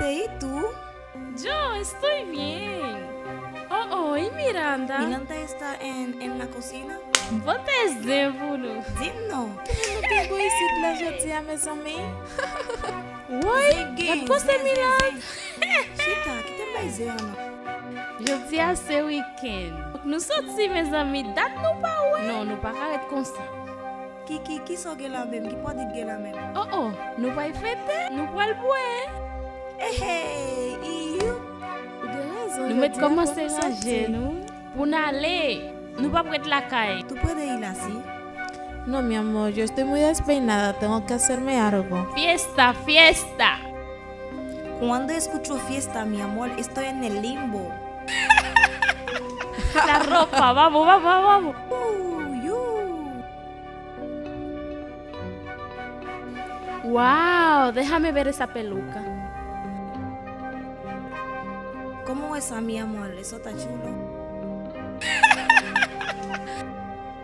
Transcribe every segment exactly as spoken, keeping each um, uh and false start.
Hey tú. Yo estoy bien. Oh, oh, ¿y Miranda? Miranda está en, en la cocina. Vou te zen pou nou. Dim non, ki moun nou gen gou isit la jodi a, mezanmi? Woy, gad panse Miranda. Chita, kite m bay zen an non. Jodi a se wikenn. Nou soti, mezanmi, dat nou pa wè. Non, nou pa ka ret konsa. Kiki, kisa w gen la menm? Ki pwodui w gen la menm? Oh, oh, nou pral fete, nou pral bwè. Ehey, iyou. Ou gen rezon, nou mèt kòmanse ranje nou. Pou n ale, nou p ap ret lakay. Tú puedes ir así. No, mi amor, yo estoy muy despeinada, tengo que hacerme algo. Fiesta, fiesta. Cuando escucho fiesta, mi amor, estoy en el limbo. La ropa, vamos, vamos, vamos. Uh, you. Wow, déjame ver esa peluca. ¿Cómo ves a mi amor? Eso está chulo.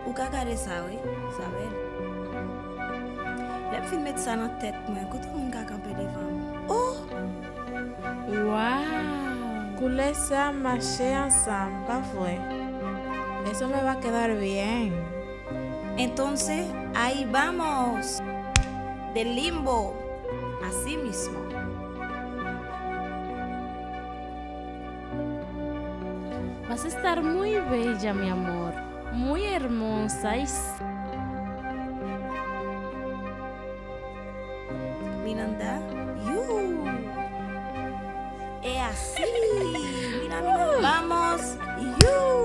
Ou ka gade sa, wi. Sa bèl. Lè m fin met sa nan tèt mwen, kote moun ka kanpe devan m? Oh! Wow! Koulè sa mache ansanm, pa vre? Eso me va a quedar bien. Entonces, ahí vamos. Del limbo. Así mismo. Vas a estar muy bella, mi amor. Muy hermosa. Y... Miranda, you. Es así. Mira, mira. Vamos, you.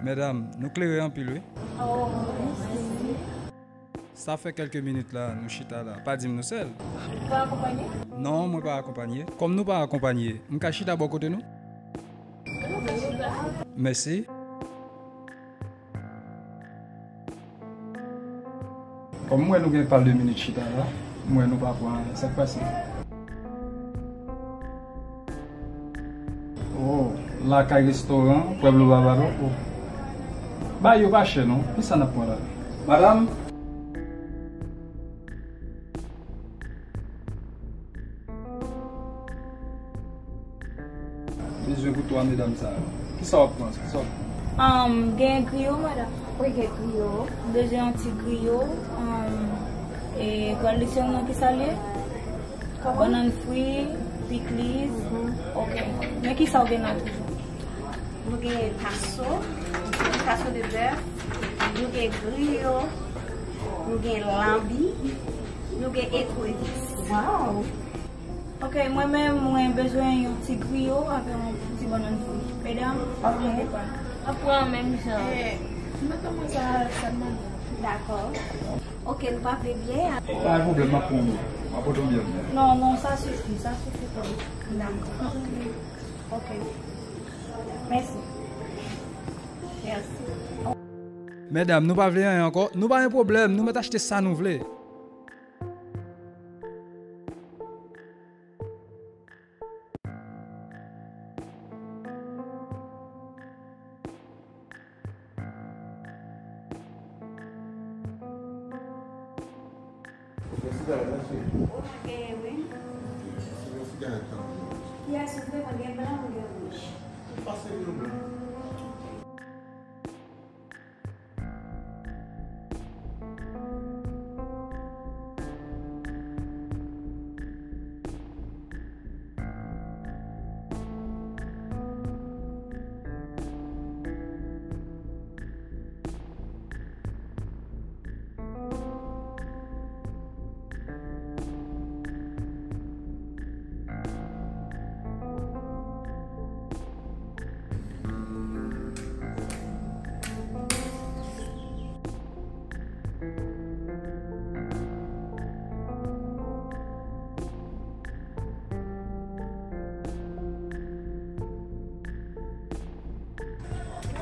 Medam, nou klere anpil, wi. Oh, mèsi. Sa fè kèlke minit la, nou chita la. Pa di m nou sèl. Ou pa akonpanye? Non, mwen pa akonpanye. Kòm nou pa akonpanye, m ka chita bò kote nou? Mèsi. Kòm m wè nou gen pal de minit chita la, m wè nou pa pran anyen. Sa k pase? Oh, Lakay Restoran, Pueblo Bárbaro. Oh. Bagay yo pa chè non. Kisa n ap pran la? Madanm? Bezwen pou twa medam sa yo. Kisa w ap pran? Kisa w ap pran? Um, gen griyo, madanm. Wi, gen griyo. Bezwen yon ti griyo. Um, e, pral lise w nan kisa l ye? Bannann fri, pikliz. Mhm. Ok. Men kisa w gen la toujou? Nou gen taso, taso de bèf, nou gen griyo, nou gen lanbi, nou gen ekrevis. Wow! Ok, mwen menm, mwen bezwen yon ti griyo avè yon ti bannann fri. Medam, ok, pa. Ap pran menm jan. Eh, nou mèt kòmanse a sèlman. Dakò. Ok, nou pa vle biyè a? Pa gen pwoblèm, m ap pran yon. M ap pote yon biyè. Non, non, sa sifi, sa sifi pou ou. Dakò. Ok. Mèsi. Mèsi. Medam, nou pa vle anyen ankò? Nou pa gen pwoblèm, nou mèt achte sa nou vle. Yon sigarèt, mèsi. Ou gen, wi. Si yon sigarèt, tanpri. Yes, ou vle, mwen gen blan, mwen gen wouj. Pase pou nou blan.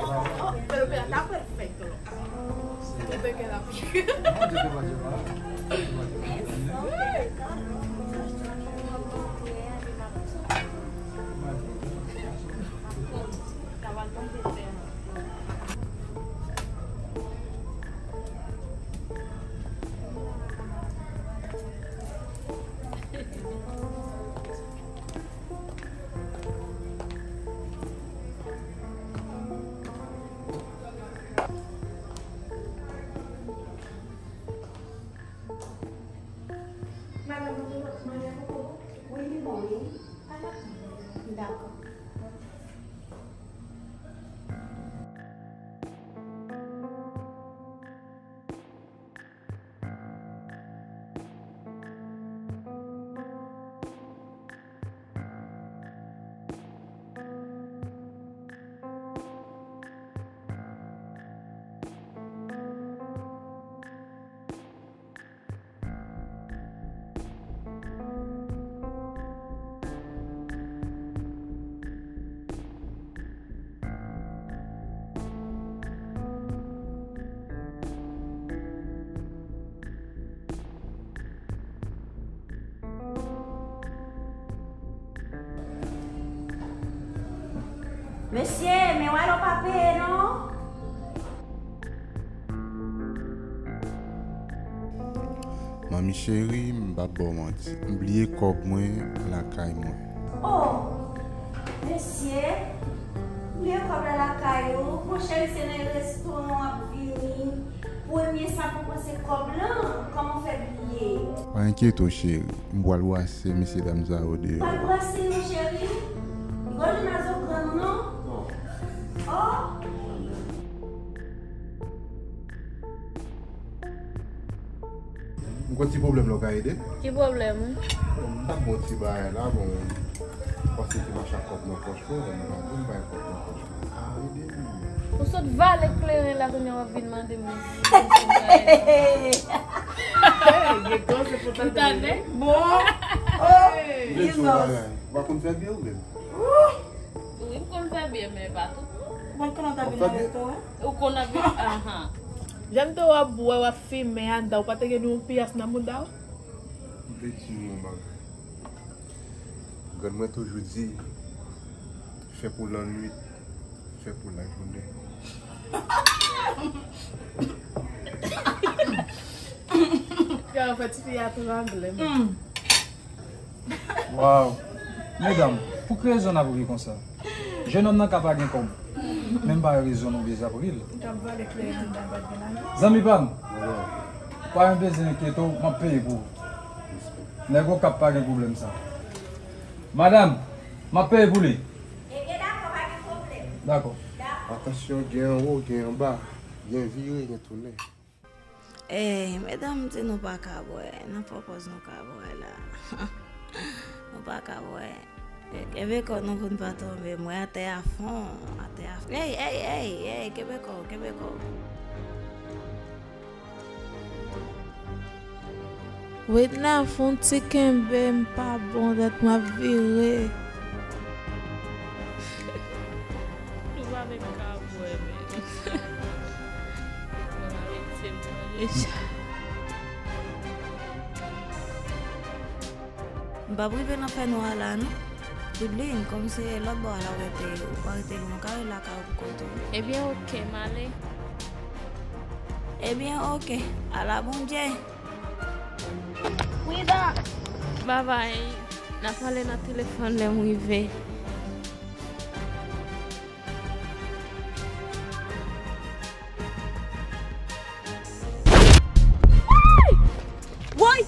Oh, pero espérate, está perfecto. Mwen te pa di pa. Madanm, ou te mande pou koko? Wi, li bon, wi. Pa nan kay. Dakò. Mesye, men wè lè w pa peye non. Manmi cheri, m p ap ba w manti. M bliye kòb mwen lakay mwen. Oh, mesye, bliye kòb la lakay ou. Monchè, se nan restoran w ap vini. Premye sa pou panse kòb lan, kòman w fè bliye? Pa enkyete w, cheri. M pral brase mesye dam sa yo deyò. Pral brase yo, cheri? Li pa jwenn a zo grann ou, non? Non. Oh! M gon ti pwoblèm la, w ka ede? Ki pwoblèm ou? Bon, m t ap ba w ti bagay la, bon, m panse w te mache ak kòb nan pòch mwen, lè m gade m pa gen kòb nan pòch mwen. A, ede m. Ou sot vale kleren la, kounye a w ap vin mande m. Hey, gen kòb se pou tande. Bon. Oh, Jesus. Ou pa konn fè byen ou menm? Wi, m konn fè byen, men pa tout moun. Ou pa konn ap vin nan restoran? Ou konn ap vin, ahan. Jan m te wè w ap bwè, w ap fimen anndan, ou pa te gen yon piyas nan mouda w? M te di w yon bagay. Grann mwen toujou di, fè pou lannwit, fè pou lajounen. Yo, fè tifi a trangle, men. Waw! Medam, pou ki rezon n ap ri konsa? Jennonm nan ka pa gen kòb, men m pa wè rezon nou bezwen ap ri l. Zanmi pa m, pa gen bezwen enkyete w, m ap peye pou ou. Nèg Okap pa gen pwoblèm sa. Madanm, m ap peye pou li. Ebyen, dakò, pa gen pwoblèm. Dakò. Atansyon, gen anwo, gen anba, gen vire, gen tounen. Ey, medam di nou pa ka bwè, nan fò pòz nou ka bwè la. Nou pa ka bwè. Kenbe kò nou pou n pa tonbe, mwen atè a fon, atè a fon. Ey, ey, ey, ey, kenbe kò w, kenbe kò w. Wi, nan fon ti kenbe, m pa bon, dat m ap vire. Nou pa menm ka bwè, men. Mwen pa mete m nan deja. M p ap rive nan fènwa a la, non. Dudeline, kòm se lòt bò a la ou rete, ou pa rete lwen, ou ka rete lakay ou pou kont ou. Ebyen, oke, m ale. Ebyen, oke. Ala Bondye. Prida! Babay. N a pale nan telefòn lè m rive. Woy!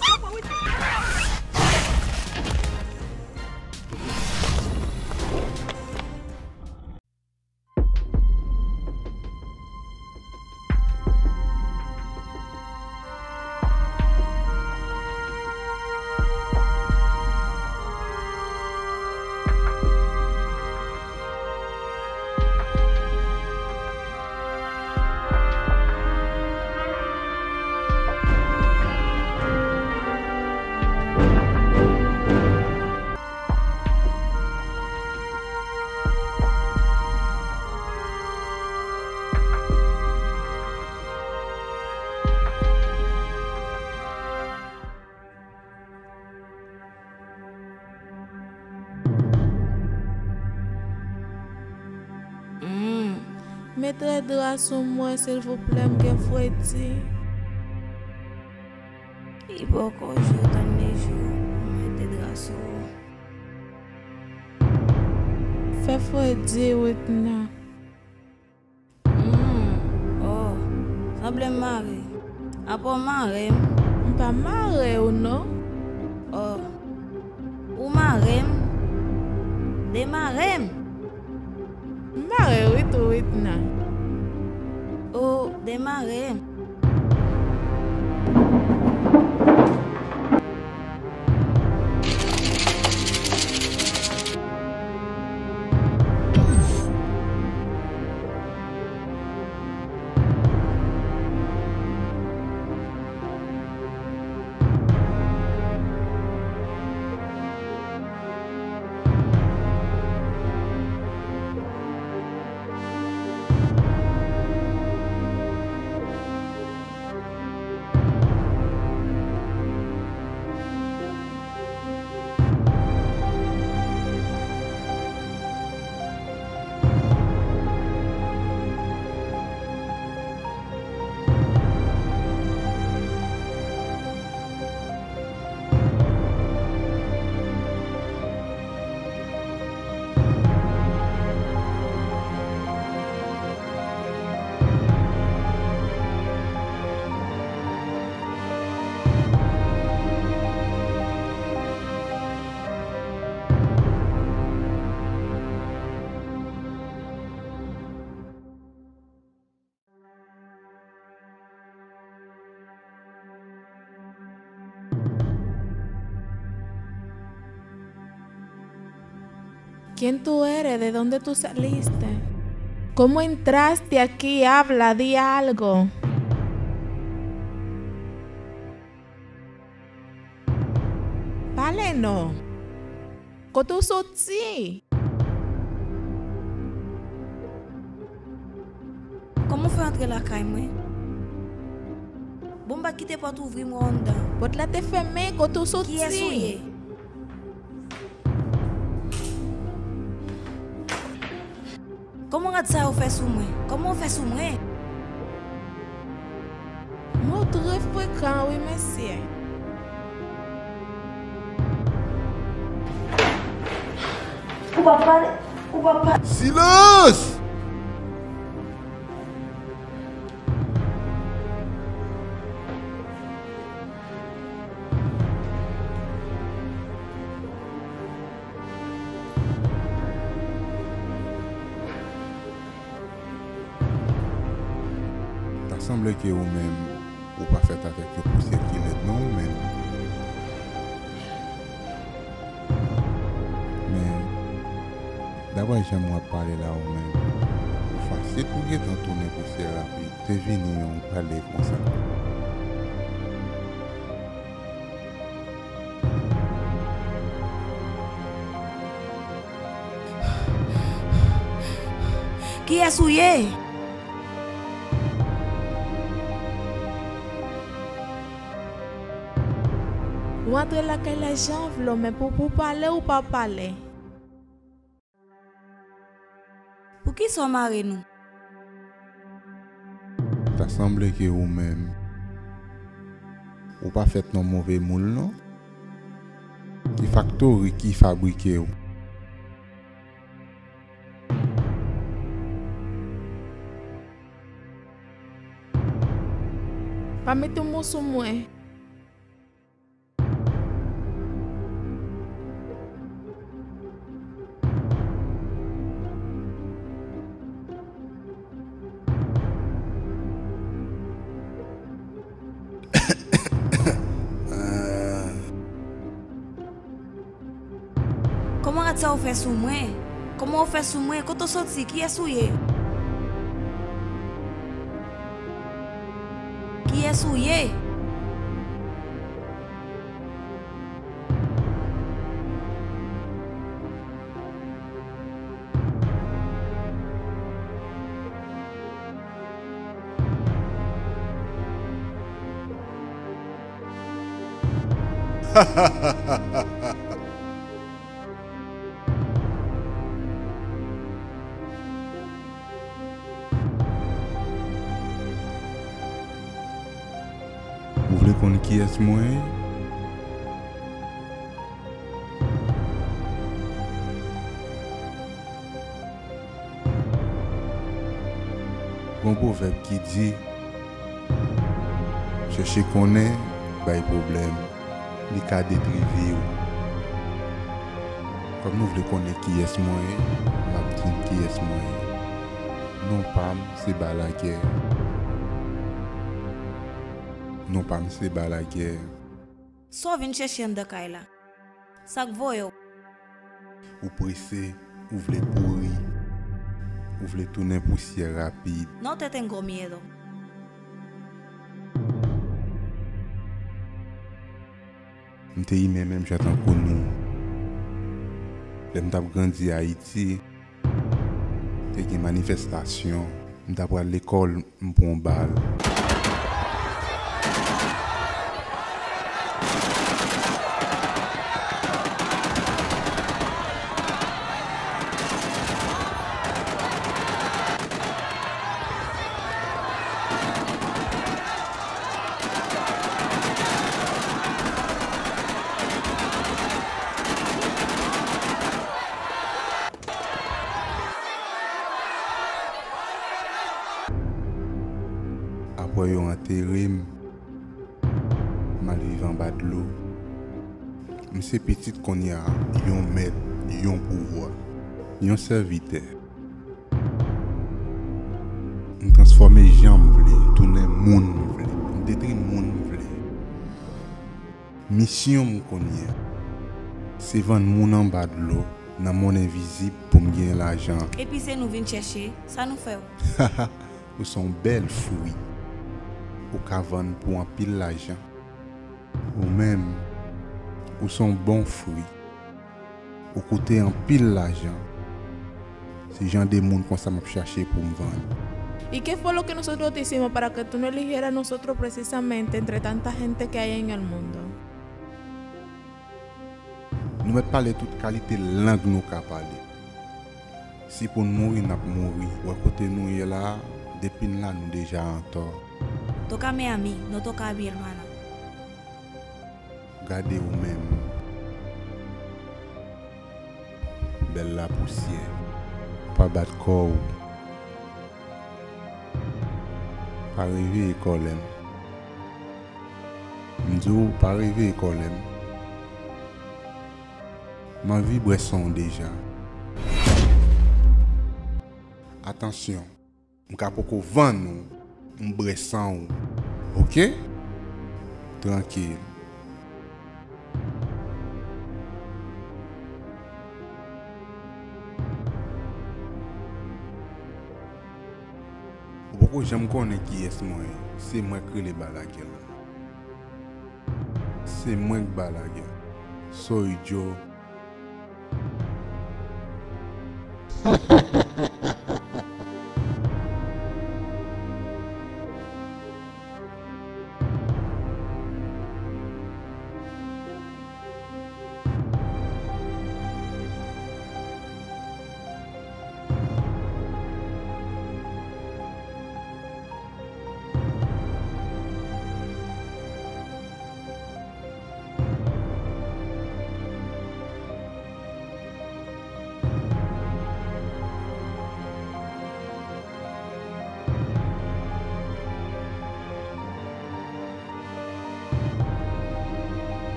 Mete dra sou mwen, silvouplè, m gen fredi. Li poko jou, tann li jou, mete dra sou ou. Fè fredi, Witna. Hmm, oh, sanble m mare. Apa w mare m? M pa mare w non. Oh, ou mare m? Demare m. M mare w wi tou, Witna. Oh, demare m. ¿Quién tú eres? ¿De dónde tú saliste? ¿Cómo entraste aquí? Habla, di algo. Pale non. Kote w soti? Kòman w fè antre lakay mwen? Bon, m pa kite pòt ouvri m wè w anndan. Pòt la te fèmen, kote w soti? Kiyès ou ye? Kòman rad sa yo fè sou mwen? Kòman w fè sou mwen? Mo trè frekan wi mesye. Ou pa pale, ou pa pale. Silans! Ta sanble ke ou menm, ou pa fèt avèk yon pousyè ki lèd non ou menm. Men, daprè jan w ap pale la ou menm, ou fasil pou gentan tounen pousyè rapid. Te vini yon pale konsa. Kiyès ou ye? Ou antre lakay la jan w vle w, men pou, pou pale ou pa pale. Poukisa w mare nou? Ta sanble ke ou menm, ou pa fèt nan move moul non. Ki faktori ki fabrike w? Pa mete mo sou mwen. Kòman rad sa yo fè sou mwen? Kòman yo fè sou mwen? Kote w soti? Kiyès ou ye? Kiyès ou ye? Konn kiyès mwen ye? Gon pwovèb ki di, chèche konnen bay pwoblèm, li ka detwi vi w. Kòm nou vle konnen kiyès mwen ye, m ap di n kiyès mwen ye. Non pa m se Balagè. Non pa m se Balagè. Sa w vin chèche anndan kay la? Sa k voye w? Ou prese, ou vle pouri, ou vle tounen pousyè rapid. No te tengo miedo. M te imen menm jan tankou nou. Lè m t ap grandi Ayiti, te gen manifestasyon. M ta pral lekòl, m pran bal. Apre yo antere m, m al viv anba dlo. M se pitit kounye a yon mèt, yon pouvwa, yon sèvitè. M transfòme jan m vle, tounen moun m vle, m detwi moun m vle. Misyon m kounye a, se vann moun anba dlo nan mond envizib pou m gen lajan. Epi se nou vin chèche, sa nou fè w? Ou se yon bèl fwi. Ou ka vann pou anpil lajan. Ou menm, ou se yon bon fwi. Ou koute anpil lajan. Se jan de moun konsa m ap chache pou m vann. ¿Y qué fue lo que nosotros hicimos para que tú no eligieras a nosotros precisamente entre tanta gente que hay en el mundo? Nou mèt pale tout kalite lang nou ka pale. Si pou n mouri, n ap mouri. Wè kote nou ye la a, depi n la, nou deja antò. Toca mi a mí, no toca a mi hermana. Gade w menm. Bèl lapousyè. Pa bat kò w. Pa reveye kòlè m. M di w, pa reveye kòlè m. M anvi bwè san w deja. Atansyon. M ka poko vann ou, m bwè san ou. Oke? Trankil. Ou poko janm konnen kiyès mwen ye. Se mwen k rele Balagè la. Se mwen k Balagè. Soy yo.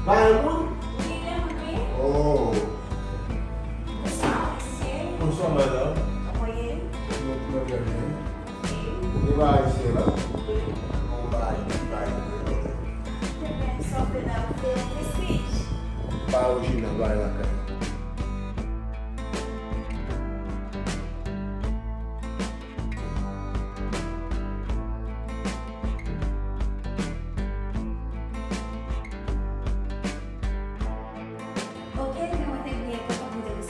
Bay moun? Wi, de moun, wi. Oh. Bonswa, mesye. Bonswa, madanm. Kòman ye? Nou, nou trè byen. Ou gen bagay isit la? Ou bay, bay. Sa w vle la, ou vle yon prestige? Pa orijinal, bay lakay. Ok, men mwen te bliye kòman pou te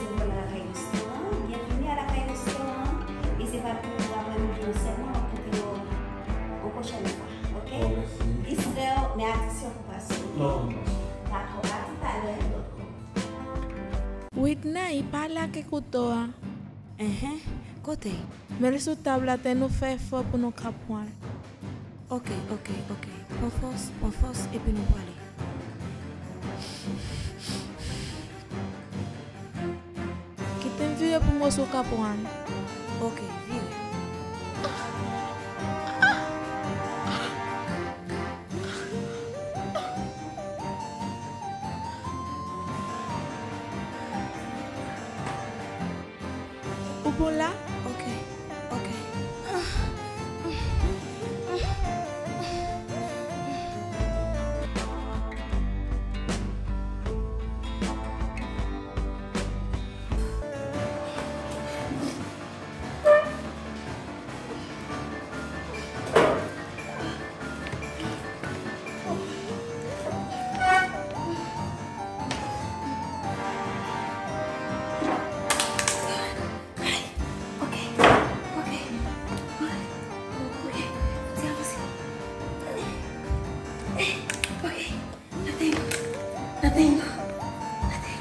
Pale ak kouto a. Enhen, kote? Men l sou tab la, tande nou fè efò pou nou ka pran l. Ok, ok, ok. Pran fòs, pran fòs, epi nou prale. Kite m vire pou m wè si w ka pran l. Ok, vire. Ou bon la? Ok, ok. Ok, ok, ok, ok, ti avanse. Ok. Nothing. Nothing. Nothing.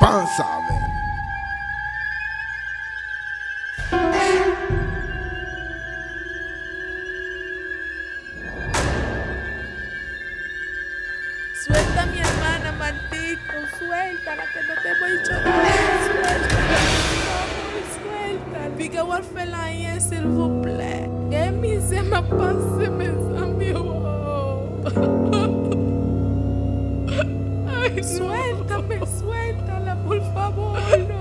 Pansa, men. Suelta mi hermana, maldito. Suelta la que no te voy a llorar. Suelta, por favor, suelta. Piga w ap fè l anyen, silvouplè. Gen mizè m ap pase, mezanmi, oh. Ay, suéltame, suéltala, por favor, no.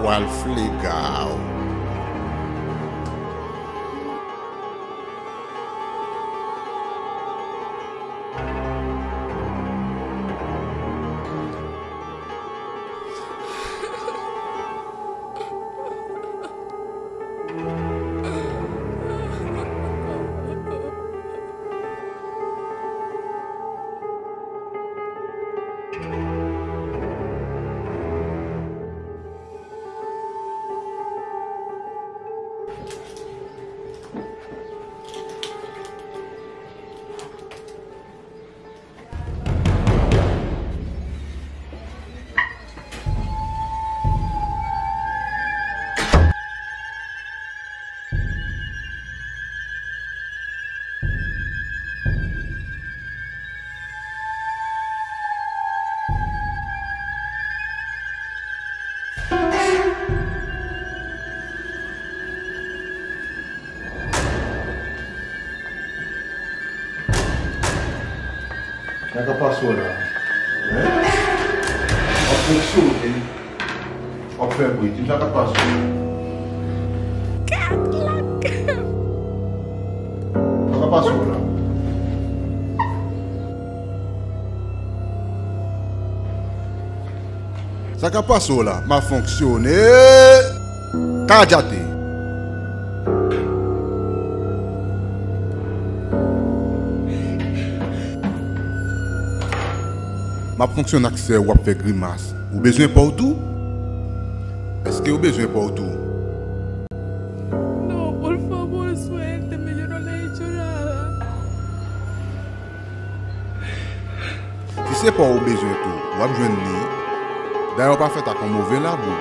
Bwal flega w. Sa k ap pase w la? Hein? W ap fonksyone, w ap fè bri. Di m sa k ap pase w. Kat lak! Sa k ap pase w la? Sa k ap pase w la? M ap fonksyone. Kajate. M ap fonksyone ak sè w, w ap fè grimas. Ou bezwen pa w tou? Te yo bezwen pa w tou. No, por favor, suélteme, yo no le he hecho nada. Si se pa w ou bezwen tou, w ap jwenn li. Dayè, w pa fèt ak yon move labou.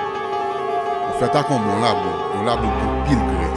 Ou fèt ak yon bon labou, yon labou k gen pil grès.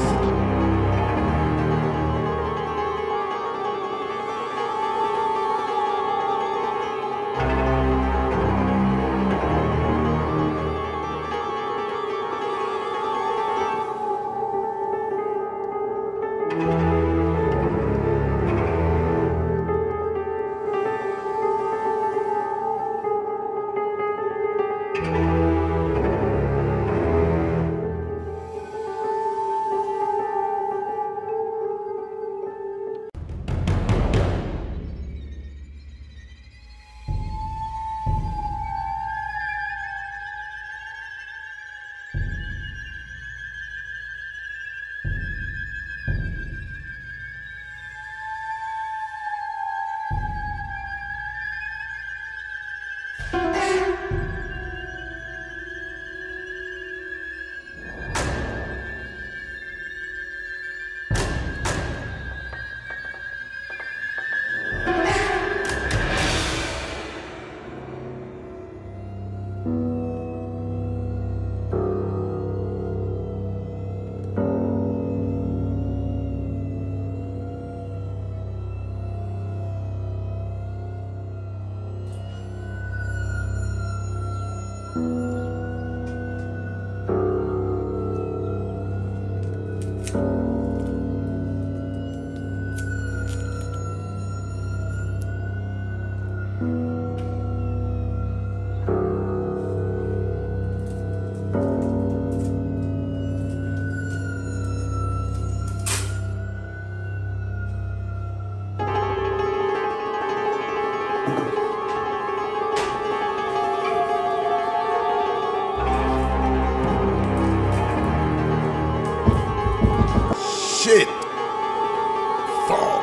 Shit! Fuck!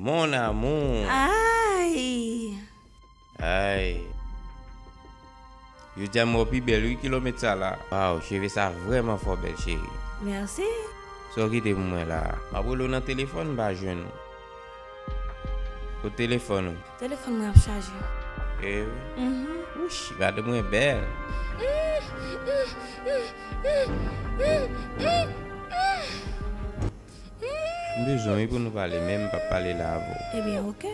Mon amour. Ay! Ay. Jodi a m wè w pi bèl wi, kilomèt sa la. Waw, cheve sa vrèman fè w bèl, cheri. Mèsi. Sa w kite pou mwen la? M ap rele w nan telefòn, m pa jwenn ou. Kot telefòn ou? Telefòn mwen ap chaje. E wi? Mhm. Wouch, madanm mwen bèl. M bezwen wi pou nou pale, men m p ap pale la avè w. Ebyen, oke.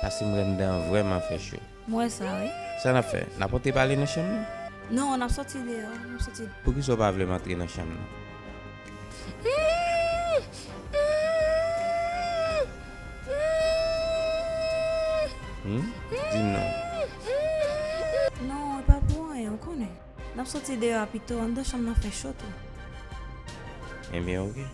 Paske m wè anndan an vrèman fè cho. M wè sa, wi. Sa n ap fè? N ap antre pale nan chanm nan? Non, n ap soti deyò, n ap soti. Poukisa w pa vle m antre nan chanm nan? Hmm? Di m non. Non, e pa pou anyen, ou konnen. N ap soti deyò a pito, anndan chanm nan fè cho tou. Ebyen, oke.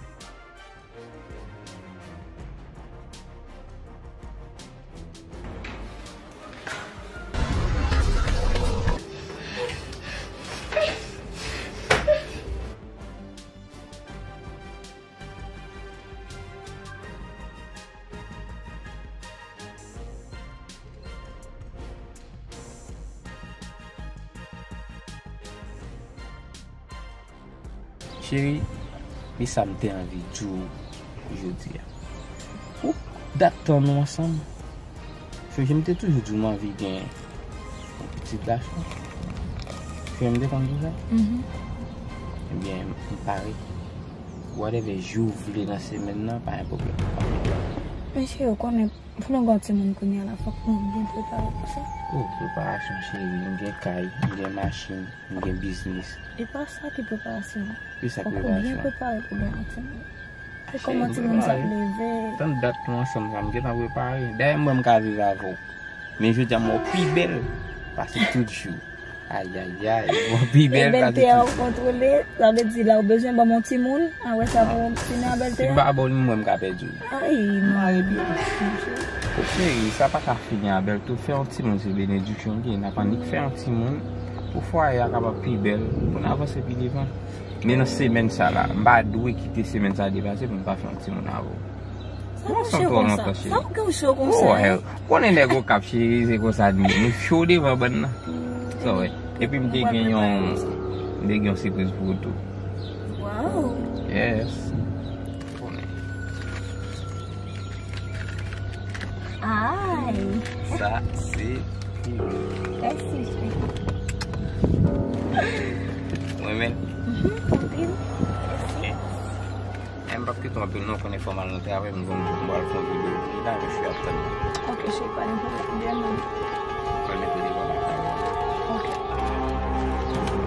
Cheri, men sa m te anvi di w jodi a. Ou dat tan nou ansanm. Sonje m te toujou di w m anvi gen yon pitit gason. M te konn pou sa? Mhm. Ebyen, m pare. Whatever jou w vle nan semèn nan, pa gen pwoblèm. Men cheri, ou konnen, pou nou gen yon timoun kounye a la, fòk nou byen prepare pou sa. Oh, preparasyon, cheri, m gen kay, m gen machin, m gen biznis. E pa sa ki preparasyon an. Ki sa ki preparasyon an? Fòk ou byen prepare pou gen yon timoun. Se kòman timoun sa ap leve. Tann dat nou ansanm sa, m gentan prepare. Dayè, m wè m ka viv avè w. Men jodi a, m wè w pi bèl pase tout jou. Ayayay, m wè w pi bèl pase tout jou. E bèlte a w kontwole, sa vle di la ou bezwen ban m yon timoun, apre sa pou w fini a bèlte a? Si m pa ba w li, m wè m ka pèdi w. Ay, non. Cheri, sa pa ka fini a bèlte w. Fè yon timoun se benediksyon l ye. N ap annik fè yon timoun pou fwaye a kapab pi bèl, pou n avanse pi devan. Men nan semèn sa la, m pa dwe kite semèn sa depase pou m pa fè yon timoun avè w. Sa w cho konsa? Sa w cho konsa? Oh, hell. Konnen nèg Okap, cheri, se konsa n ye. Nou cho devan bann nan. Sa w wè. Epi m te gen yon, m te gen yon sipriz pou ou tou. Wow. Yes. Konnen. Ay. Sa se pou ou. Mèsi, cheri. Mwen menm. Mhm, anpil. Mèsi. E m p ap kite w anpil non, konnen fò m al nan travay, m gon jou m pral fè yon videyo. Li la, je suis ap tann. Ok, cheri, pa gen pwoblèm, byen menm. Pral mete devan lakay la. Ok.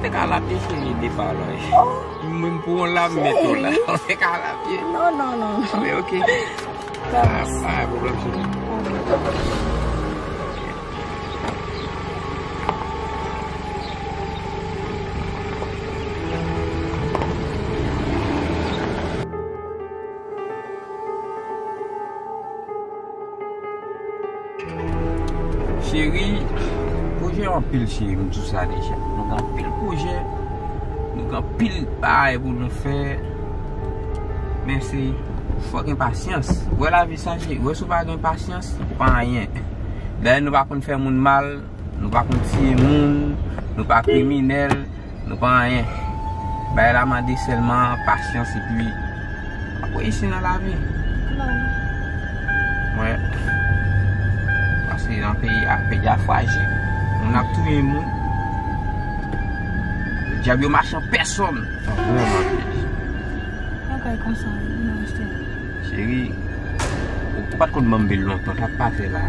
Te ka lapye, cheri, depa la. Oh, mwen pou yon la, m mete w la. Cheri. Te ka lapye. Non, non, non, non. Men ok. Promise. Ah, ah, pwoblèm, cheri. Ok. Cheri, pwojè anpil, cheri, m di w sa deja. Nou gen anpil pwojè, nou gen anpil bagay pou nou fè. Men se, fò gen pasyans. Ou wè lavi sa, cheri, ou wè si w pa gen pasyans, ou pa anyen. Dayè, nou pa konn fè moun mal, nou pa konn tiye moun, nou pa kriminèl, nou pa anyen. Bagay la mande sèlman pasyans epi w ap reyisi nan lavi. Mwen, paske nan peyi a, peyi a frajil. Moun ap touye moun. Dyab yo mache an pèsòn. Vrèman pye. Bagay konsa, non, cheri. Cheri, ou, ou pa t konn ban m bil lontan, sa k pase la?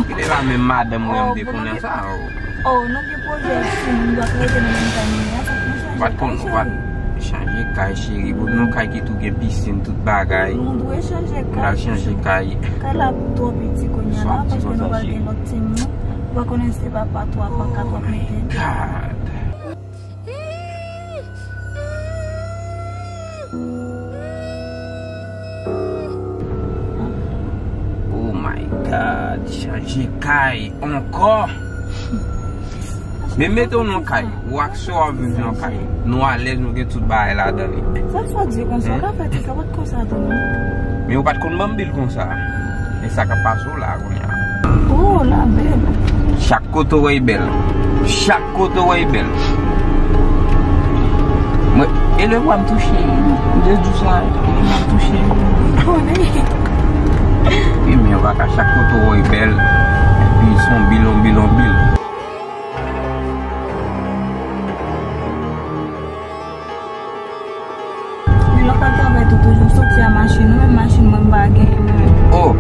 Kite la, menm madanm mwen, m te konnen sa, oh. Oh, nou gen pwojè, si nou dwe rete nan menm kay nou ye a, fòk nou chanje kay, cheri. Ou pa t konn, ou pa t chanje kay, cheri. Bon, nou kay ki tou gen pisin, tout bagay. Nou dwe chanje kay. Pral chanje kay. Kay la twò piti kounye a la, paske nou pral gen lòt timoun. Ou pa konnen se papa twa, papa kat w ap mete. Oh my God. Oh my God, chanje kay ankò. Men mete w nan kay, ou ak sè w ap viv nan kay. Nou alèz, nou gen tout bagay ladan li. Sa k fè w di konsa? Ou ka fè ti sa, w pa t konsa tou non. Men ou pa t konn ban m bil konsa. E sa k ap pase w la kounye a. Oh, la bèl. Chak kote w wè bèl. Chak kote w wè bèl. Mwen, e lè vwa m touche. M te di w sa, e lè vwa m touche. Konnen. Wi, men yo pa ka chak kote w wè bèl. Epi se yon bil, yon bil, yon bil. Men lè w pral travay tou, toujou soti a machin ou, menm machin mwen m pa gen menm. Oh.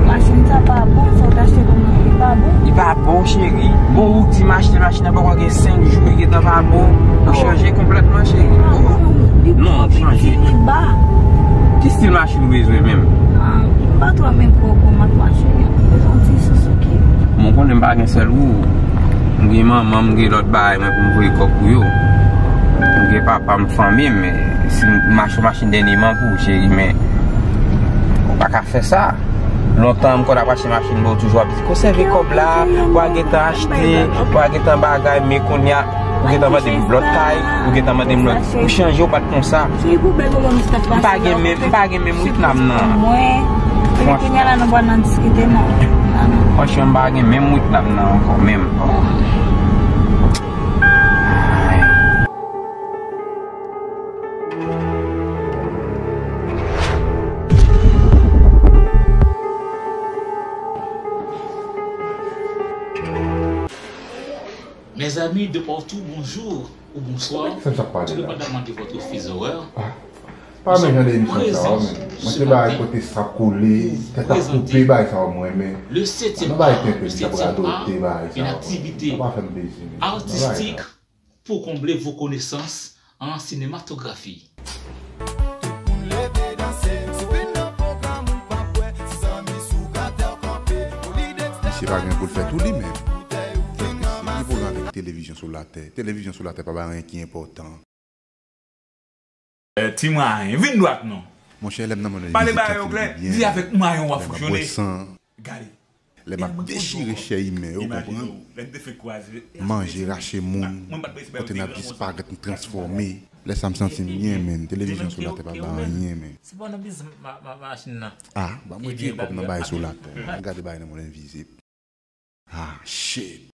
Machin sa pa bon, sa w t achte pou mwen, li pa bon. Li pa bon, cheri. Bon, ou di m achte machin nan, poko gen senk jou, li gentan pa bon. Ou chanje konplètman, cheri. Oh. Non, chanje. Li ba. Ki stil machin ou bezwen menm? Ah, m pa twò renmen gwo gwo mak machin yo. M bezwen yon ti Suzuki. Bon, konnen m pa gen sèl ou. M gen manman m, m gen lòt bagay mwen pou m voye kòb pou yo. M gen papa m, fanmi m, si m achte yon machin dènyeman pou ou, cheri, men ou pa ka fè sa. Lontan m konn ap achte machin, men ou toujou ap di, konsève kòb la, w a gentan achte, w a gentan bagay, men kounye a, ou gentan mande m lòt kay, ou gentan mande m lòt, ou chanje, ou pa t konsa. M pa gen menm, m pa gen menm ritm nan. Mwen, epi kounye a la, nou pral nan diskite, non. Franchman, m pa gen menm ritm nan ankò, menm. Amis de partout, bonjour ou bonsoir. Tout dépendamment de votre fuseau horaire. Ah. Pa renmen jan de emisyon sa yo, men. Mwen se bay kote sa kole, tèt ap koupe bay sa yo, mwen renmen. Nan bay tenten, sa pou radote bay sa yo. Sa pa fè m plezi, men. Artistique pour combler vos connaissances en cinématographie. Misye pa gen pou l fè tou li menm. Kèlke si li pou l avèk televizyon sou latè. Televizyon sou latè pa bay anyen ki enpòtan. Eh, ti mwayen, vin dwat non. Monchè, lè m nan mwen pale bagay yo klè, di avèk mwayen w ap fonksyone. Gade. Lè m ap dechire chè imen, ou konprann? Manje rache moun, kote n ap disparèt, m transfòme. Lè sa m santi m byen, men televizyon sou latè pa ba anyen, men. Se pa nan biznis machin nan. Ah, ba mwen vye kòb nan bay sou latè. Gade bay nan mwen envizib. Ah, shit.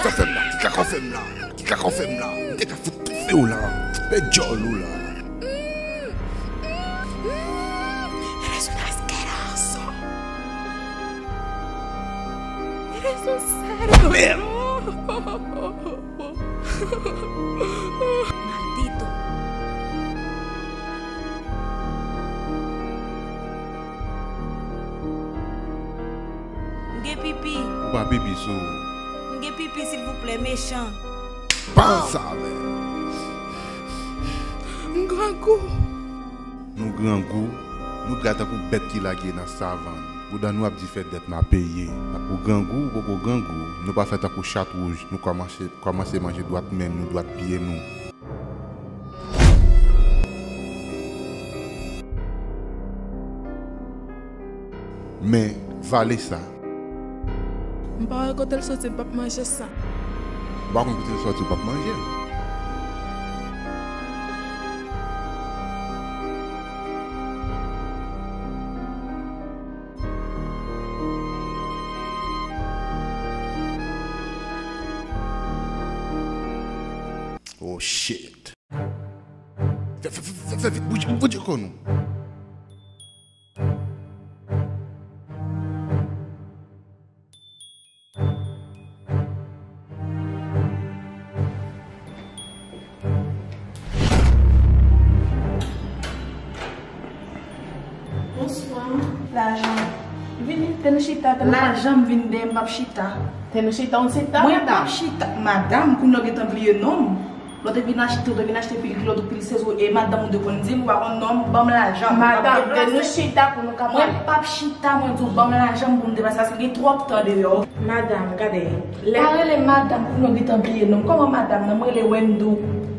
Sa fè m la, ki kaka w fè m la, ki kaka w fè m la, m te ka fout toufe w la, fè djòl ou la. Eres un asqueroso. Eres un cerdo. Merde. Maldito. M gen pipi. Ou pa pipi sou ou. M gen pipi, silvouplè, mechan. Panse avè m. M grangou. Nou grangou, nou gra tankou bèt ki lage nan savann. Bouda nou ap di fè dèt n a peye. Ou grangou, ou poko grangou, nou pa fè tankou chat wouj, nou kòmanse, kòmanse manje dwat men nou, dwat pye nou. Men, vale sa. M pa wè kote l soti, m p ap manje sa. M pa konn kote l soti, w p ap manje l. Oh shit. Fè, fè, fè, fè, fè vit, bouje, bouje kò nou. Bonswa. Lajan. Vini, te nou chita, te nou pa janm vin dèyè m, m p ap chita. Te nou chita, on chita, mwen p ap chita. Madam, kounye a w gentan bliye non m. Lè w te vin achte, w te vin achte pil kilòt ou pil sèz ou, e madanm ou te konn di m, ou pa konn non m, ban m lajan m. Madanm, lè nou chita pou nou ka pale. Mwen p ap chita, mwen di w ban m lajan m pou m deplase, paske gen twòp tan deyò. Madanm, gade. Pa rele madanm pou nou gentan bliye non m. Kòman madanm nan? M rele Wendo.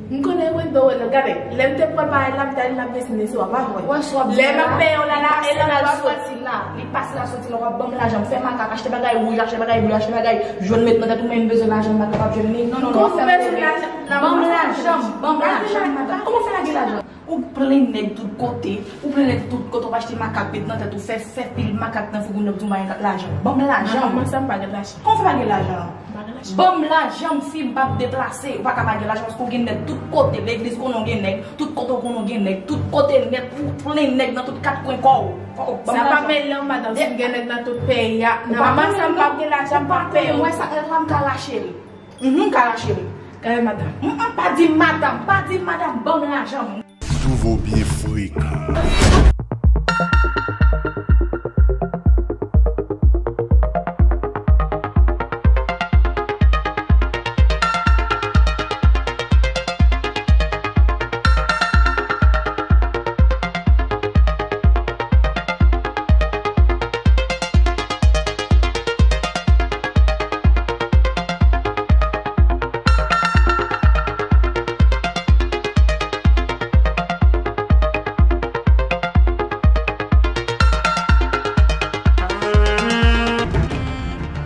M konnen Wendo, Wendo. Gade, lè m te pran bagay la, m t al nan pisine swa, pa vre? Wè, swa. Lè m ap peye w la, la, e la, la, soti la. Li pase la, soti la, w ap ban m lajan m. Fè makak, achte bagay wouj, achte bagay ble, achte bagay jòn, met nan tèt ou, men m bezwen lajan m, m pa kapab jwenn li. Non, non, non, w ap fè m rele. Ban m lajan m, ban m lajan m, madanm. Kòman w fè lage lajan? Ou plen nèg tout kote, ou plen nèg tout kote, w ap achte makak, met nan tèt ou, fè, fè pil makak nan figi w, nèg di w m pa gen lajan. Ban m lajan m. Manman sa m pa gen lajan. Kòman w fè pa gen lajan? M pa gen lajan. Ban m lajan m, fi, m p ap deplase. Ou pa ka pa gen lajan paske w gen nèg tout kote. Legliz konnen w gen nèg, tout kote w konnen w gen nèg, tout kote nèt, ou plen nèg nan tout kat kwen kò w. Fò w ban m lajan. Sa pa mele w, madanm, si m gen nèg nan tout peyi a. Nan moman sa m p ap gen lajan, m p ap peye w. Ou pa konnen, m wè sa, lè m ka lache l. Mhm, m ka lache l. Gade madanm. Mm, mm, pa di m madanm, pa di m madanm, ban m lajan m. M twouve w byen frekan.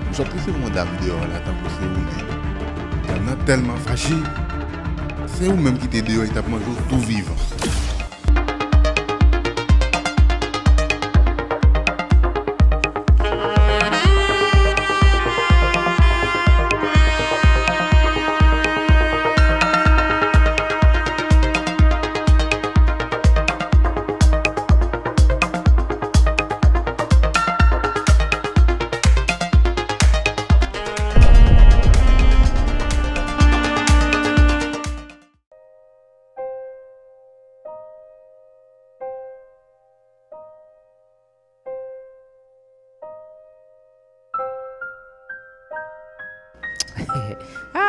M sot resevwa yon dam deyò la tankou se ou menm. Dam nan tèlman fache. Se ou menm ki te deyò, li t ap manje w tou vivan.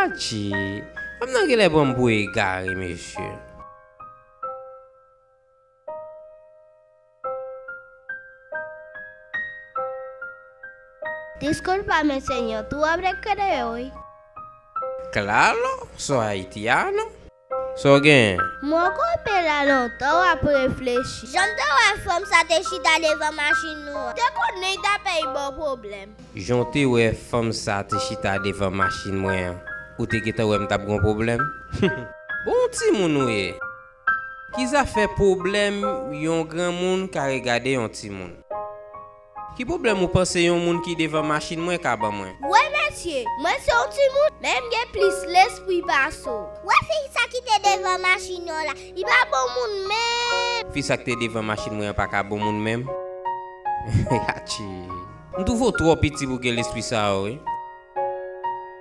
Atchi! Fanm nan genlè pran m pou egare, mesye. Disculpame, señor, tú hablas creol? Claro, soy haitiano. Sa w genyen? Mwen kanpe la lontan, w ap reflechi. Jan m te wè fanm sa te chita devan machin nou an, te konnen l t ap bay pwoblèm. Jan w te wè fanm sa te chita devan machin mwen an, ou te gentan wè m t ap gen pwoblèm? Bon timoun ou ye. Ki zafè pwoblèm yon granmoun ka regade yon timoun? Ki pwoblèm ou panse yon moun ki devan machin mwen ka ban mwen? Wè mesye, mwen se yon timoun, men m gen plis lespri pase w. Wè fi sa ki te devan machin yo la, li pa bon moun menm. Fi sa ki te devan machin mwen an pa ka bon moun menm? Atchi. M twouve w twò piti pou gen lespri sa yo, wi.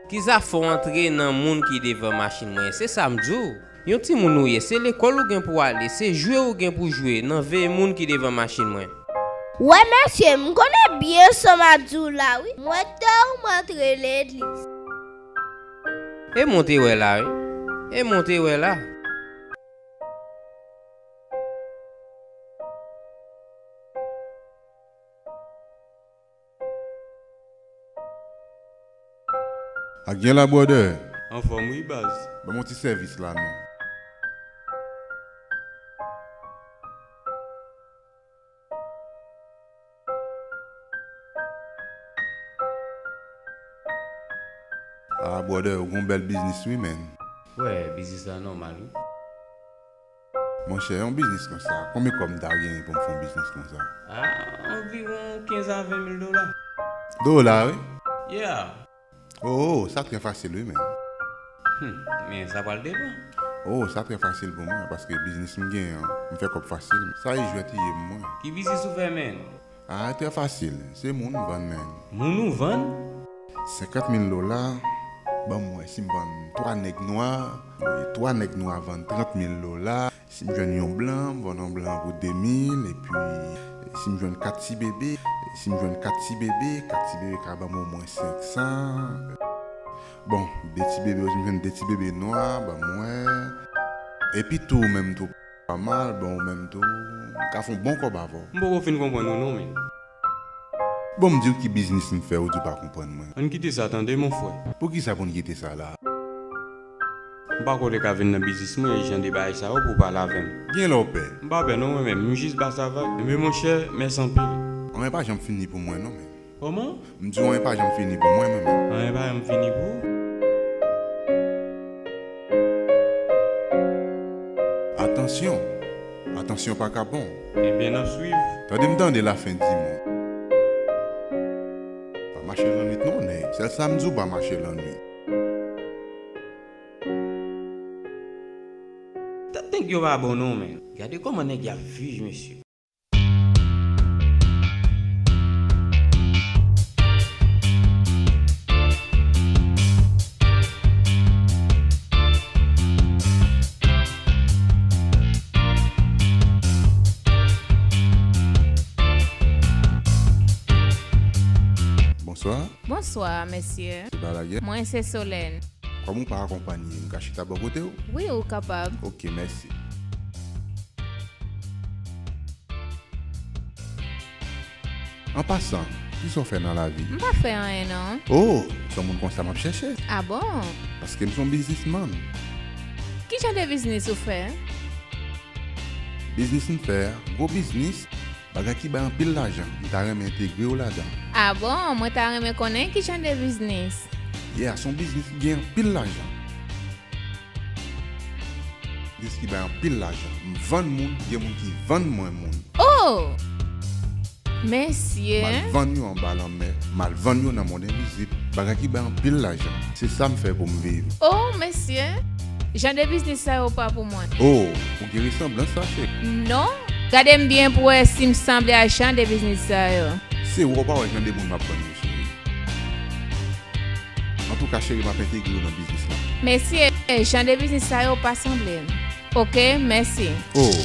Ki zafè w antre nan moun ki devan machin mwen? Se sa m di w. Yon timoun ou ye, se lekòl ou gen pou w ale, se jwe ou gen pou jwe nan veye moun ki devan machin mwen. Wè mesye, m konnen byen sa m ap di w la wi. Mwen te ou m antre legliz. E mwen te wè la wi. E mwen te wè la. Ak gen la, brother? Anfòm wi, baz. Ban m yon ti sèvis la non. Ah, brother, ou gon bèl biznis wi, man. Wè, biznis la nòmal wi. Monchè, yon biznis konsa, konbyen kòb m ta genyen pou m fè yon biznis konsa? Ah, anviwon kenz a ven mil dola. Dola, wi? Yeah. Oh, oh, sa trè fasil, wi, men. Hmm, men sa pral depann. Oh, sa trè fasil pou mwen, paske biznis m genyen an, m fè kòb fasil. Sa e jwèt li ye pou mwen. Ki biznis ou fè, men? Ah, trè fasil. Se moun m vann, men. Moun ou vann? Senkant mil dola. Ban m wè si m vann twa nèg nwa. Twa nèg nwa vann trant mil dola. Si m jwenn yon blan, m vann yon blan pou de mil. Epi, si m jwenn kat ti bebe, si m jwenn kat ti bebe, kat ti bebe ka ban m omwen senk san. Bon, de ti bebe, si m jwenn de ti bebe nwa, ban m wè. Epi tou, ou menm tou, pa mal, bon, ou menm tou, m ka fè yon bon kòb avè w. M poko fin konprann ou non, men. Bon, m di w ki biznis m fè, ou di w pa konprann mwen. Ann kite sa tande, mon frè. Poukisa pou n kite sa la? M pa kwè w te ka vin nan biznis mwen e jan de bagay sa yo pou w pale avè m. Gen lè w pè. M pa pè non, mwen menm, m jis ba sa vag. Enben, monchè, mèsi anpil. Anyen pa janm fini pou mwen non, men. Kòman? M di w anyen pa janm fini pou mwen, mwen menm. Anyen pa janm fini pou ou? Atansyon! Atansyon pa ka bon. Ebyen, n ap swiv. Tande m tande lafen di mwen. Pa mache lannwit non, nèg. Sèl sa m di w, pa mache lannwit. Tèt nèg yo pa bon non, men. Gade kòman nèg y ap viv, mesye. Bonswa. Bonswa, mesye. Se pa lagè? Mwen se Solène. Kòm ou pa akonpanye, m ka chita bò kote w? Wi, ou kapab. Ok, mèsi. An pasan, kisa w fè nan lavi? M pa fè anyen, non. Oh, se yon moun konsa m ap chèche. Ah bon? Paske m se yon biznismann. Ki jan de biznis ou fè? Biznis m fè a, gwo biznis, bagay ki bay anpil lajan. M ta renmen entegre w ladan. Ah bon? Mwen ta renmen konnen ki jan de biznis. Yeah, se yon biznis ki gen anpil lajan. Biznis ki bay anpil lajan. M vann moun, gen moun ki vann mwen moun. Oh! Mesye! M al vann yo anba lanmè, m al vann yo nan mond envizib, bagay ki bay anpil lajan. Se sa m fè pou m viv. Oh, mesye! Jan de biznis sa yo pa pou mwen. Oh, ou gen resanblans sa, cheri. Non. Gade m byen pou wè si m sanble a jan de biznis sa yo. Se wè w pa wè jan de moun m ap vann yo, cheri. Antouka, cheri, m ap entegre w nan biznis la. Mesye, jan de biznis sa yo pa sanble m. Ok, mèsi. Oh.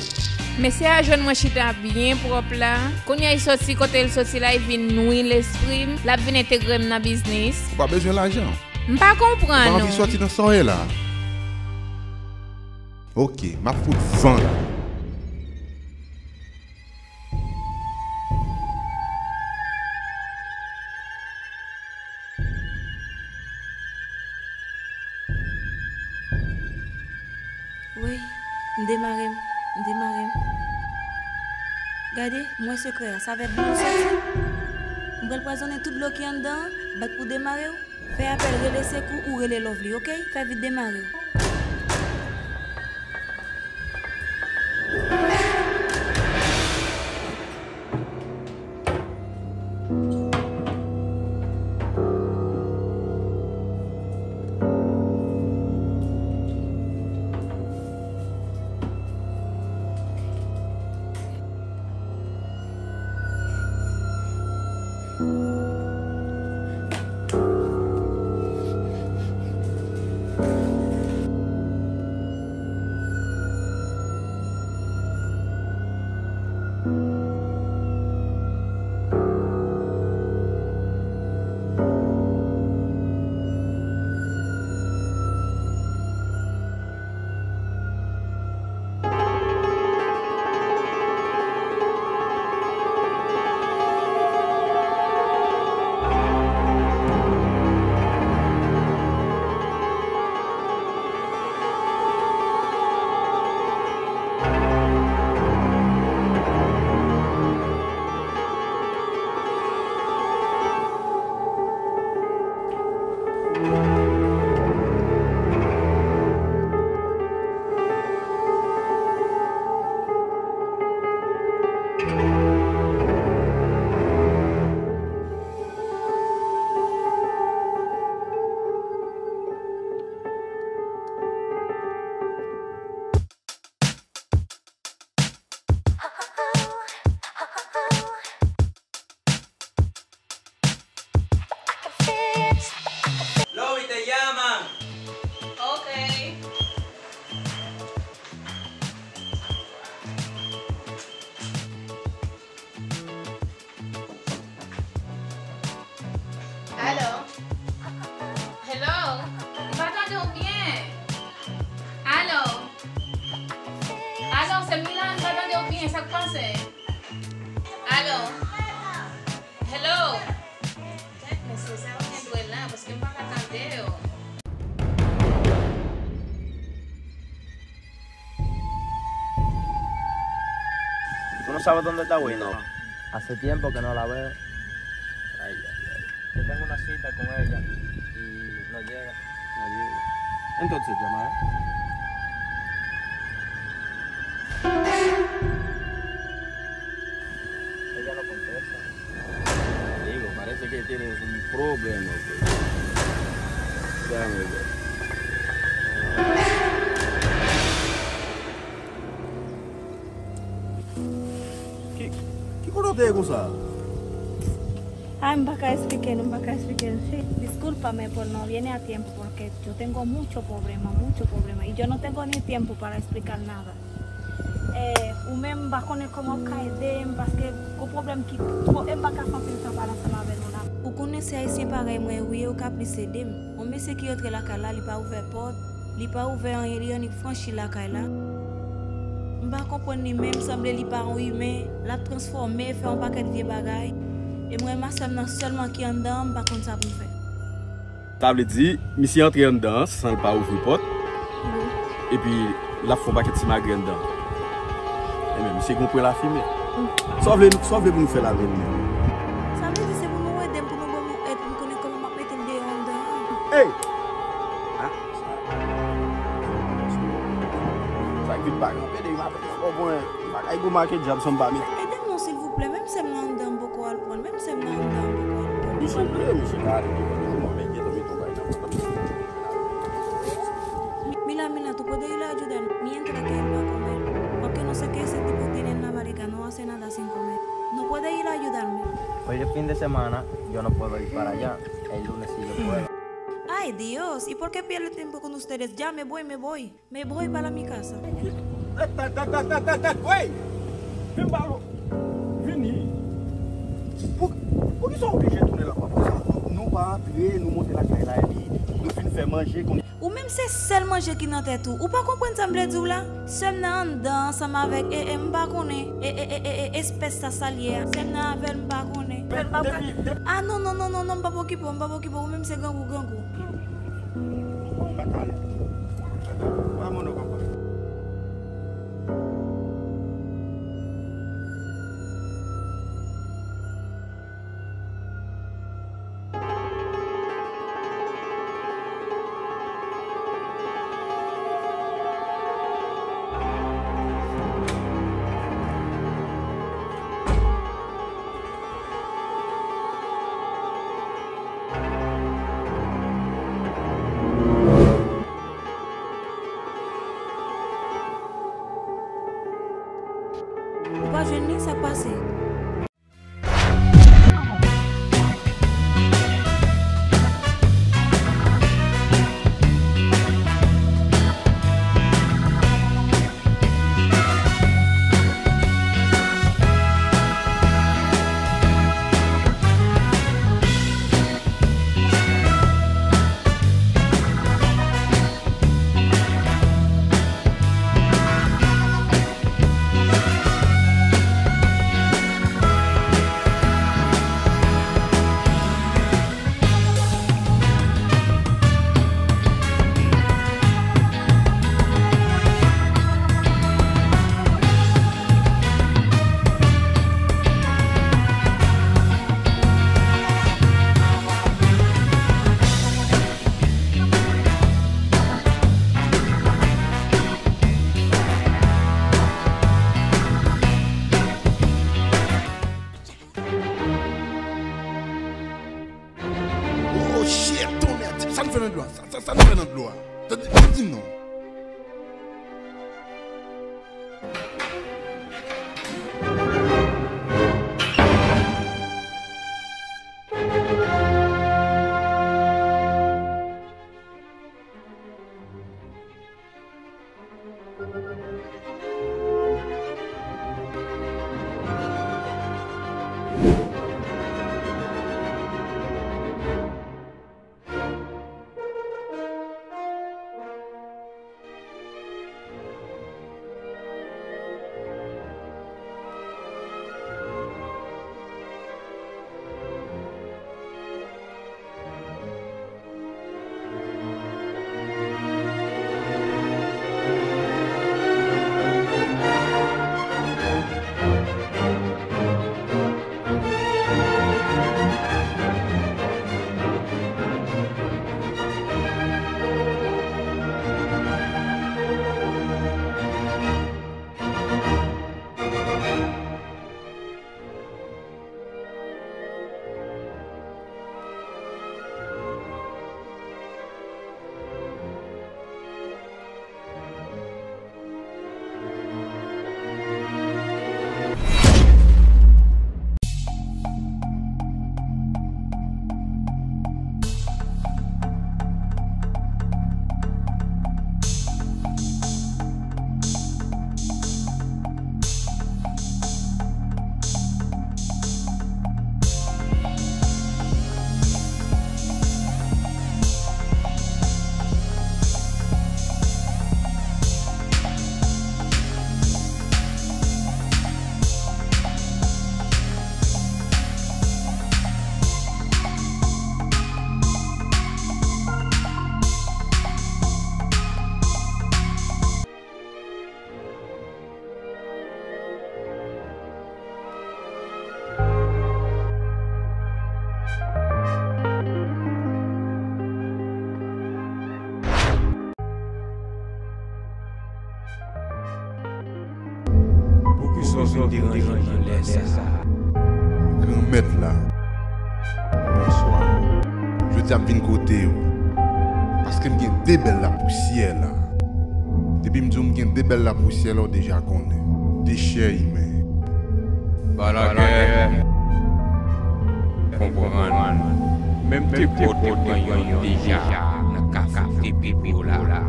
Mesye a jwenn mwen chita byen pwòp la. Kounye a, li soti kote l soti la, li vin nwi lespri m. L ap vin entegre m nan biznis. Ou pa bezwen lajan. M pa konprann ou. Ou pa anvi sòti nan sa w ye la. Ok, m ap fout van la. Wi, m demare m, m demare m. Gade, m wè sekrè a, sa fè dlo soti. M pral pwazonnen tout dlo ki anndan an, bat pou demare w. Fè apèl rele sekou ou rele Lovely, ok? Fè vit demare w. Sa k pase? Alo? Hello? Kèt mesye sa yo gen dwe la, paske m pa ka tande yo. Tú no sabes dónde está Wino? Hace tiempo que no la veo. Ay, ay, ay. Yo tengo una cita con ella y no llega. No llega. Entonces, llama a él. Ella no contesta. Digo, parece que tiene un problema, pues. Déjame ver. Ki, ki kote w te ye konsa? Ay, m pa ka esplike nou, m pa ka esplike nou. Sí, discúlpame por no viene a tiempo, porque yo tengo mucho problema, mucho problema. Y yo no tengo ni tiempo para explicar nada. Eh, ou menm, m pa konnen kòman w ka ede m, paske gon pwoblèm ki twò, e m pa ka fè anpil tan pale ansanm avè nou la. Ou konnen se ayisyen parèy mwen ou ye, ou ka plis ede m. Yon mesye ki rantre lakay la, li pa ouvè pòt, li pa ouvè anyen, li annik franchi lakay la. M pa konprann li menm, sanble li pa yon imen, l ap transfòme, fè yon pakèt vye bagay. E mwen, ma sè m nan sèlman ki anndan an, m pa konn sa pou m fè. Sa vle di, misye antre anndan an san l pa ouvri pòt, epi l ap fè yon pakèt simagri anndan an. Enben, misye gon pwen lafimen. Sa w vle, sa w vle pou nou fè la menm? Sa vle di se pou nou ede m, pou nou ban m yon èd, pou m konnen kòman m ap mete l deyò anndan an. Ey! Ah, sa k vin pa kanpe de m ap fò pwen bagay gwo make dyab san m pa met. Ede m non, silvouplè, menm sè m nan anndan m poko al pran l, menm sè m nan anndan m poko al pran l. Misye vle, misye ka ale devan nou, mwen, men gentan met yon bagay nan pòt la. Mi, mi la, mi la, tú puedes ir a ayudarme mientras que él va a comer, porque no sé qué ese tipo tiene en la barriga, no hace nada sin comer. No puede ir a ayudarme. Hoy es fin de semana, yo no puedo ir para allá. El lunes sí yo puedo. Ay, Dios, ¿y por qué pierde tiempo con ustedes? Ya me voy, me voy. Me voy para mi casa. Dat, dat, dat, dat, dat, dat, dat, wey! Vin ba lo. Vini. Pou, poukisa w oblije tounen lakay konsa? Nou pa antre, nou monte lakay la, epi nou fin fè manje, konnen. Ou menm se sèl manje ki nan tèt ou. Ou pa konprann sa m vle di w la? Sè m nan anndan ansanm avèk, e, e, m pa konnen, e, e, e, e, e, espès sa sa l ye a. Sè m nan avè l, m pa konnen. Depi, depi. Ah, non, non, non, non, non, m p ap okipe w, m p ap okipe w. Ou menm se grangou, grangou. Ou pa jwenn li, sa k pase? Oh shit, tonnè! Sa n fè nan dlo a? Sa, sa, sa n fè nan dlo a? Tande, tande di m non. Sa w vin deranje m nan lè sa a. Granmèt la, bonswa. Jodi a m vin kote w. Paske m gen de bèl lapousyè la. Depi m di w m gen de bèl lapousyè la, w deja konnen. De chè imen. Balagè. Konprann. Menm te pran yon deja nan kafou te pipi w la.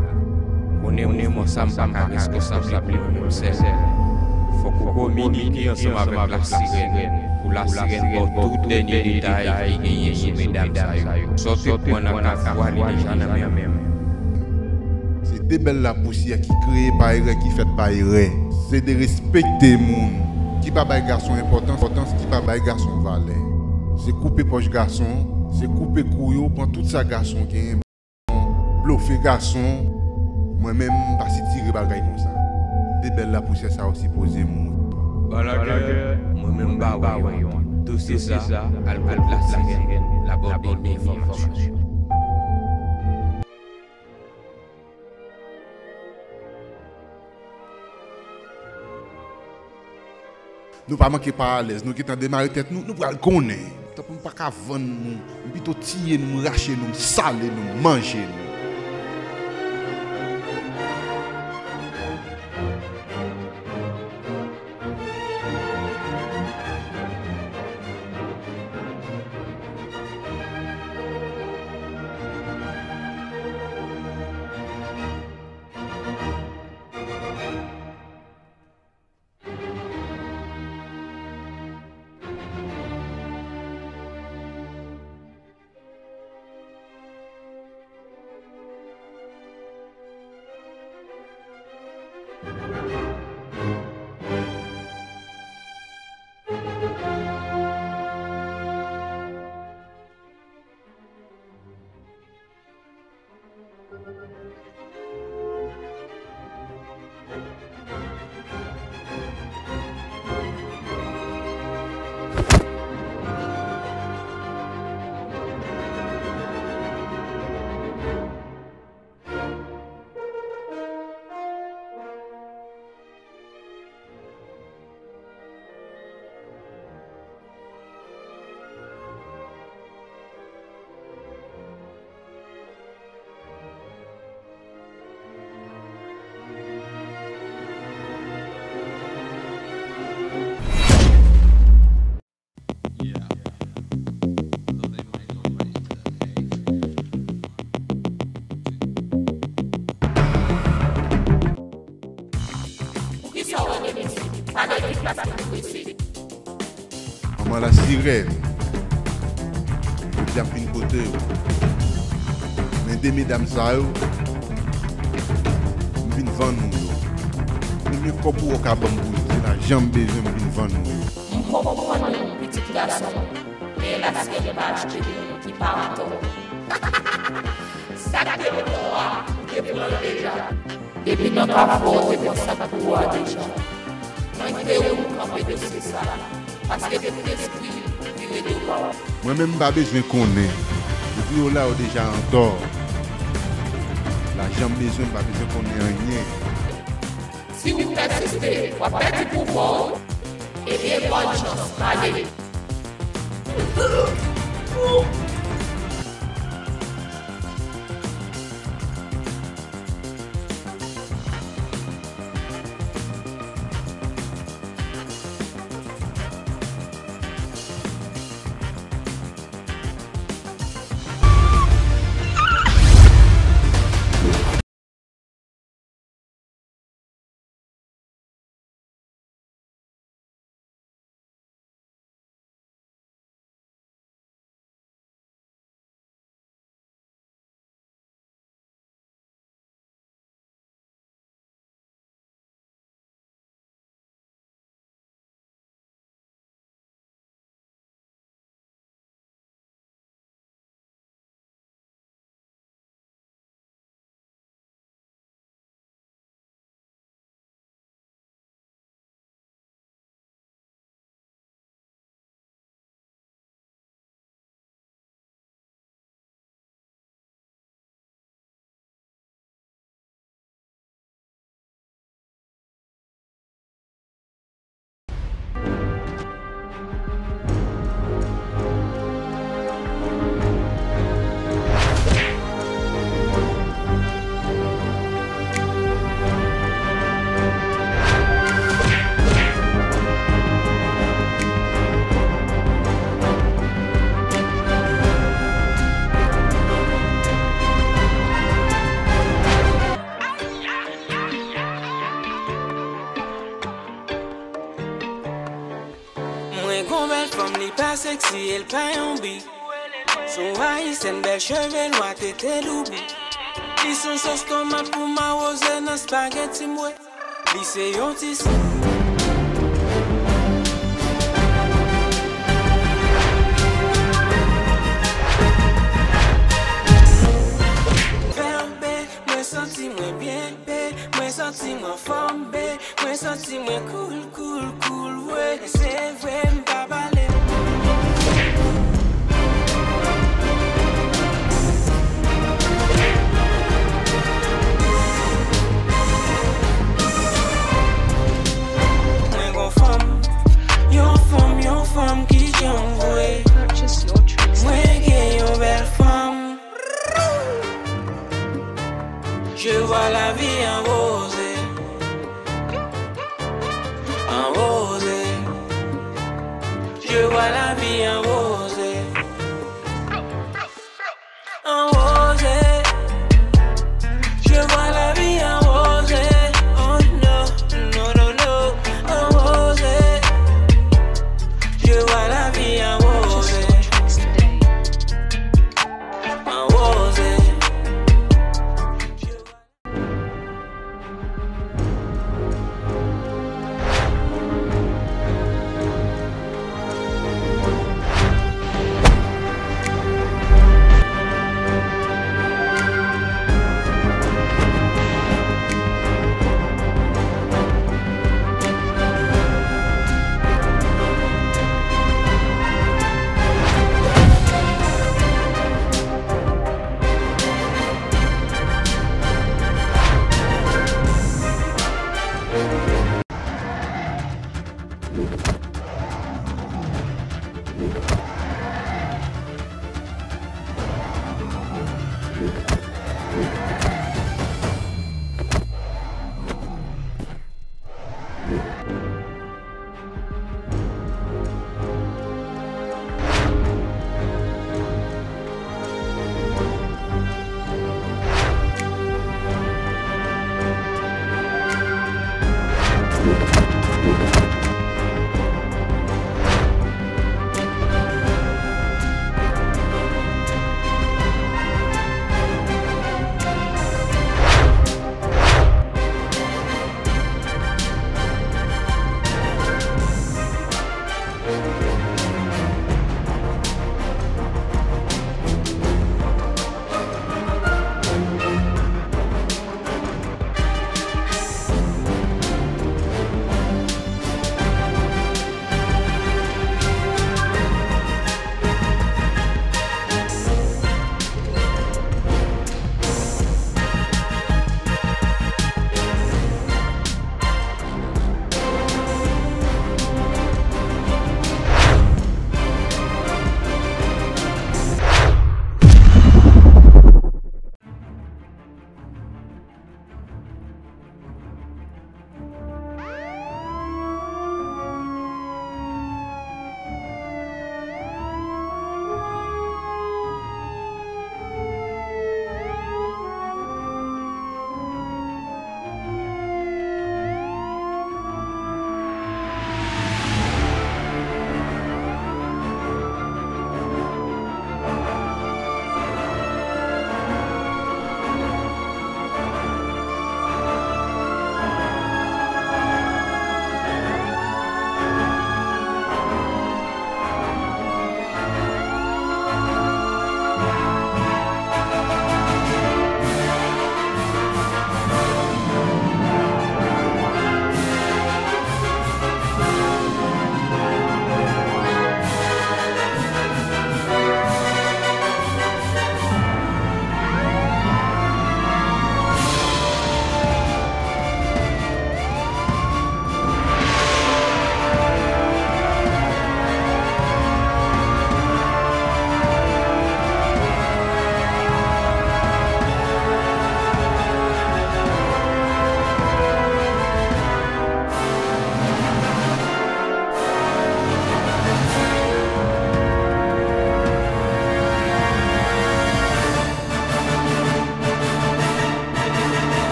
Konnen mouvman sa m pa ka responsab li pou mwen menm sèl. Fòk ou kominike ansanm avèk lasirèn, pou lasirèn ba w tout dènye detay ki genyen sou medam sa yo. Sa w te pran nan kafou a, li deja nan men m. Se de bèl lapousyè ki kreye pa erè, ki fèt pa erè. Se derespekte moun, ki pa bay gason enpòtans, enpòtans, ki pa bay gason valè. Se koupe pòch gason, se koupe kou yo, pran tout sa gason genyen. Blofe gason, mwen menm m pa sitire bagay konsa. De bèl lapousyè sa yo sipoze mouri. Balagè, mwen menm m ba w rayon. Dosye sa, al kot lasirèn, l ap ba w de enfòmasyon. Nou pa manke pa alèz, nou gentan demare tèt nou, nou pral konnen. Tanpri m pa ka vann nou, m pito tiye nou, m rache nou, m sale nou, m manje nou. Poukisa w rele m isit? Pale vit paske m prese. Manman lasirèn, jodi a m vin kote w. Men de medam sa yo, m vin vann ou yo. Premye kòb ou wè w ka ban m pou yo, se lajan m bezwen, m vin vann ou yo. M poko konprann pitit gason, men lasirèn pa achte li, ki pa antò. Sa k te antò a, ou te pran l deja. Depi nan kafou a, ou te pran sa k pou ou a deja. Mwen kite ou kanpe dosye sa a, paske te kout espri vire do pa w. Mwen menm m pa bezwen konnen. Depi yo la, yo deja antò. Lajan m bezwen, m pa bezwen konnen anyen. Si ou pèsiste, w ap pèdi pouvwa w. Ebyen, bòn chans, m ale. Gon bèl fanm, li pa seksi, el pa yon bi. Son ayisyèn, bèl cheve nwa, tete doubi. Li son sòs tomat pou m awoze nan spaghetti mwen. Li se yon ti s- Vèbe, mwen santi mwen byen, be, mwen santi mwen anfòm, be, mwen santi mwen cool, cool, cool, we. Se vre, m